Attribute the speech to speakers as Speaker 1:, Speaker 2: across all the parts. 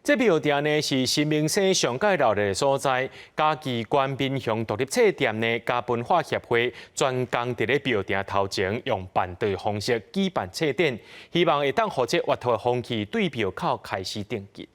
Speaker 1: 這廟埕呢是新民省上蓋熱鬧的所在，嘉義縣民雄獨立冊店呢，佮文化協會專工佇咧廟埕頭前用辦桌方式舉辦冊展，希望會當予這閱讀的風氣對廟口開始定義。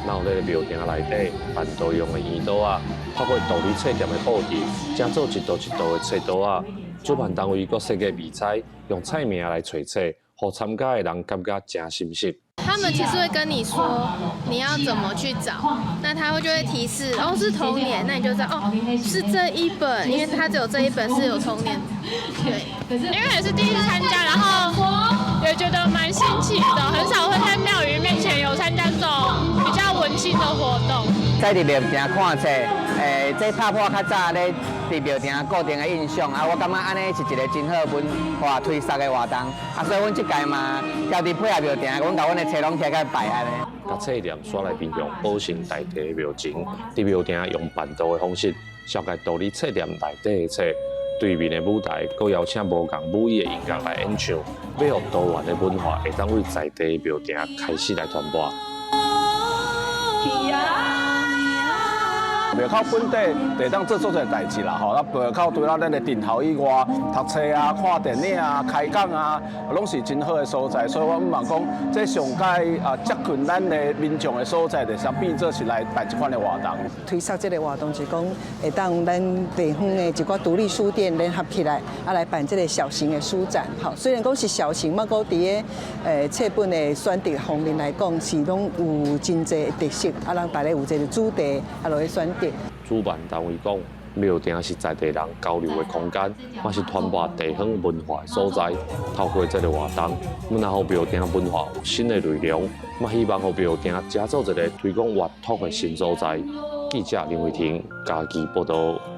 Speaker 2: 鬧咧廟埕內底辦桌用的圓桌仔，透過獨立冊店的布置，成做一道一道的冊桌仔。主辦單位閣設計比賽，用菜名來揣冊，予參加的人感覺誠心適。
Speaker 3: 他們其實會跟你說你要怎麼去找，那他會就會提示，哦，是童年，那你就知道哦，是這一本，因為他只有這一本是有童年。對，
Speaker 4: 因為也是第一次參加，然後也覺得蠻新奇的，很少會在廟宇面前有參加這種比較文青的活動。
Speaker 5: 在佇廟埕看冊，這拍破較早咧佇廟埕固定的印象，啊，我感覺按呢是一个真好文化推廣的活動，啊，所以阮這屆嘛，家己配合廟埕，阮共阮的冊攏提來擺按呢。
Speaker 2: 共冊店徙來民雄寶成在地的廟前，佇廟埕用辦桌的方式，紹介獨立冊店內底的冊。對面的舞台，閣邀請無仝母語的音樂來演唱，欲予多元的文化會當為在地的廟埕開始來傳播。
Speaker 6: 廟口本底會當做足濟代誌啦，吼！啊，廟口除了咱的陣頭以外，讀冊啊、看電影啊、開講啊，攏是真好的所在。所以我希望講，這上蓋啊接近咱的民眾的所在，就是變做是來辦這款的活動。
Speaker 7: 推捒這个活動是講，會當咱地方的一寡獨立書店聯合起來，啊來辦這个小型的書展。吼，雖然講是小型，不過佇个冊本的選擇方面來講，是攏有真濟特色。啊，咱大家有這个主題，啊落去選擇。
Speaker 2: 主辦單位講，廟埕是在地人交流的空間，嘛是傳播地方文化的所在。透過這个活動，阮也予廟埕文化有新的內容，嘛希望予廟埕成做一个推廣閱讀的新所在。記者林慧婷嘉義報道。